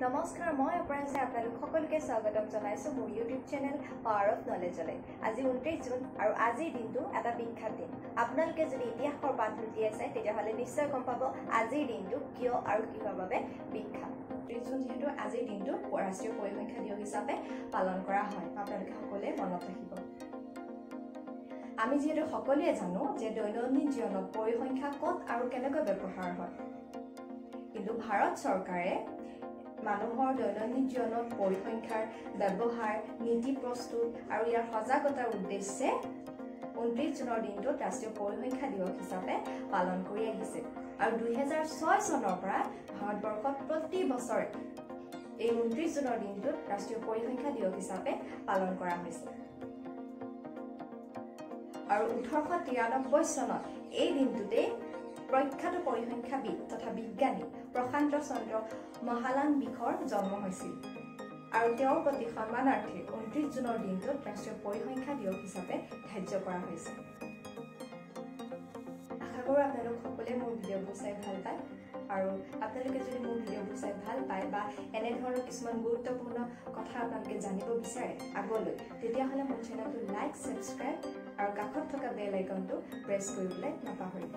নমস্কাৰ, মই অপৰাজিতা আপোনালোক সকলোকে স্বাগতম জনাইছোঁ মোৰ ইউটিউব চেনেল পাৱাৰ অফ নলেজলৈ। আজি 29 জুন আৰু আজিৰ দিনটো এটা বিখ্যাত দিন। আপোনালোকে যদি ইতিহাসৰ পাত লুটিয়াই চায় তেতিয়াহ'লে নিশ্চয় গম পাব আজিৰ দিনটো কিয় আৰু কিহৰ বাবে বিখ্যাত। 29 জুন যিহেতু আজিৰ দিনটো ৰাষ্ট্ৰীয় পৰিসংখ্যা দিৱস হিচাপে পালন কৰা হয়, আপোনালোকে সকলোৱে মনত ৰাখিব। আমি যিহেতু সকলোৱে জানো যে দৈনন্দিন জীৱনত পৰিসংখ্যা ক'ত আৰু কেনেকৈ ব্যৱহাৰ হয়, কিন্তু ভাৰত চৰকাৰে মানুহৰ দৈনন্দিন জীৱনত পৰিসংখ্যাৰ ব্যৱহাৰ, নীতি প্ৰস্তুত আৰু ইয়াৰ সজাগতাৰ উদ্দেশ্যে 29 জুনৰ দিনটোত ৰাষ্ট্ৰীয় পৰিসংখ্যা দিৱস হিচাপে পালন কৰি আহিছে। আৰু 2006 চনৰ পৰা ভাৰতবৰ্ষত প্ৰতি বছৰে এই 29 জুনৰ দিনটোত ৰাষ্ট্ৰীয় পৰিসংখ্যা দিৱস হিচাপে পালন কৰা হৈছে। আৰু 1893 চনত এই দিনটোতেই প্ৰখ্যাত পৰিসংখ্যাবিদ তথা বিজ্ঞানী প্ৰশান্ত চন্দ্ৰ মহালানবিশৰ জন্ম হৈছিল আৰু তেওঁৰ প্ৰতি সন্মানাৰ্থে 29 জুনৰ দিনটোত ৰাষ্ট্ৰীয় পৰিসংখ্যা দিৱস হিচাপে ধাৰ্য কৰা হৈছে। আশা কৰোঁ আপোনালোক সকলোৱে মোৰ ভিডিঅ'বোৰ চাই ভাল পায় আৰু আপোনালোকে যদি মোৰ ভিডিঅ'বোৰ চাই ভাল পায় বা এনেধৰণৰ কিছুমান গুৰুত্বপূৰ্ণ কথা আপোনালোকে জানিব বিচাৰে আগলৈ, তেতিয়াহ'লে মোৰ চেনেলটো লাইক, ছাবস্ক্ৰাইব আৰু কাষত থকা বেল আইকনটো প্ৰেছ কৰিবলৈ নাপাহৰিব।